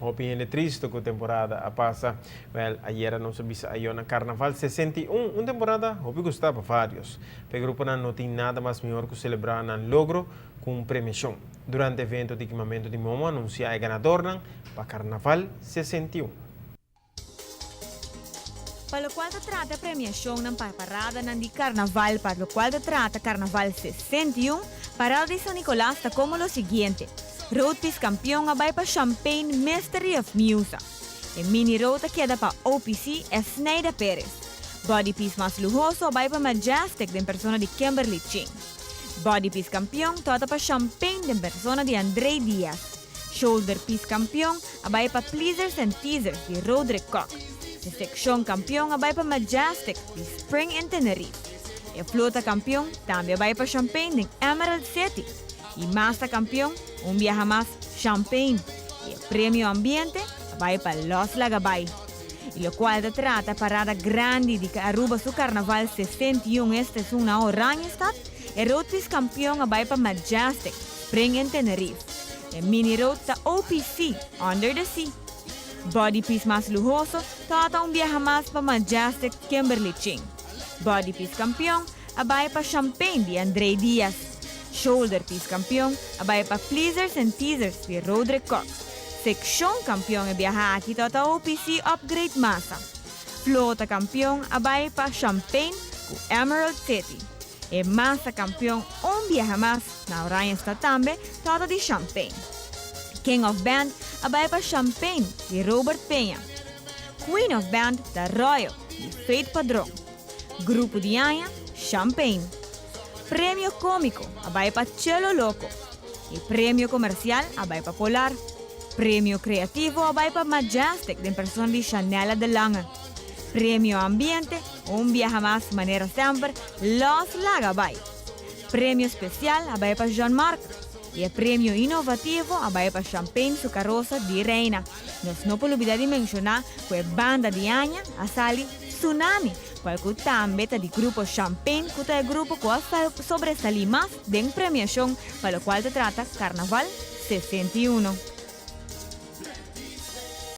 Hopi hende tristo cu temporada a pasa. Wel, ayera nos a bisa ayo na Carnaval 61, un temporada hopi gusta pa varios. Pa e gruponan no tin nada mas mihor cu celebra nan logro cu un premiacion. Durante evento di kimamento di momo a anuncia e ganadornan pa Carnaval 61. Pa locual ta trata premiacionnan pa paradanan di Carnaval pa locual ta trata Carnaval 61, parada di San Nicolas ta como lo siguiente, Road Piece campeon a bay pa Champagne Mystery of Musa. E mini road a keda pa OPC Esneida Perez. Body Piece mas luhoso a bay pa Majestic den persona di Kimberly Ching. Body Piece campeon tabata pa Champagne den persona di Andrey Diaz. Shoulder Piece campeon a bay pa Pleasers and Teasers di Roderick Kok. E seccion campeon a bay pa Majestic di Spring in Tenerife. E flota campeon tambe a bay pa Champagne den Emerald City. Y masta campeon, un biaha mas, Champagne. Y e premio ambiente a bay pa Los Laga Bay. Y locual ta trata parada grandi di Aruba su Carnaval 61 este esun na Oranjestad, e Road Piece campeon a bay pa Majestic, Spring in Tenerife. E mini road ta OPC, Under the Sea. Body piece mas luhoso tabata un biaha mas pa Majestic Kimberly Ching. Body piece campeon a bay pa Champagne di Andrey Diaz. Shoulder piece campeon a bay pa Pleasers and Teasers di Roderick Kok. Seccion campeon e biaha aki tabata OPC Upgrade Masa. Flota campeon a bay pa Champagne cu Emerald City. E masa campeon un biaha mas na Oranjestad tambe tabata di Champagne. King of Band a bay pa Champagne di Robert Peña. Queen of Band ta Royal di Faith Padron. Grupo di aña, Champagne. Premio Comico a bay pa Chelo Loco. E premio Comercial a bay pa Polar. Premio Creativo a bay pa Majestic den persona di Shanella de Lange. Premio Ambiente, un biaha mas manera semper, Los Laga bay. Premio Special a bay pa Jean Marc. Y e premio Innovativo a bay pa Champagne su Carosa di Reina. Nos no por lubida di menciona cu e banda di aña a sali Tsunami, cual cu tambe ta di grupo Champagne cu ta e grupo cu a sobresali mas den premiacion pa locual ta trata Carnaval 61.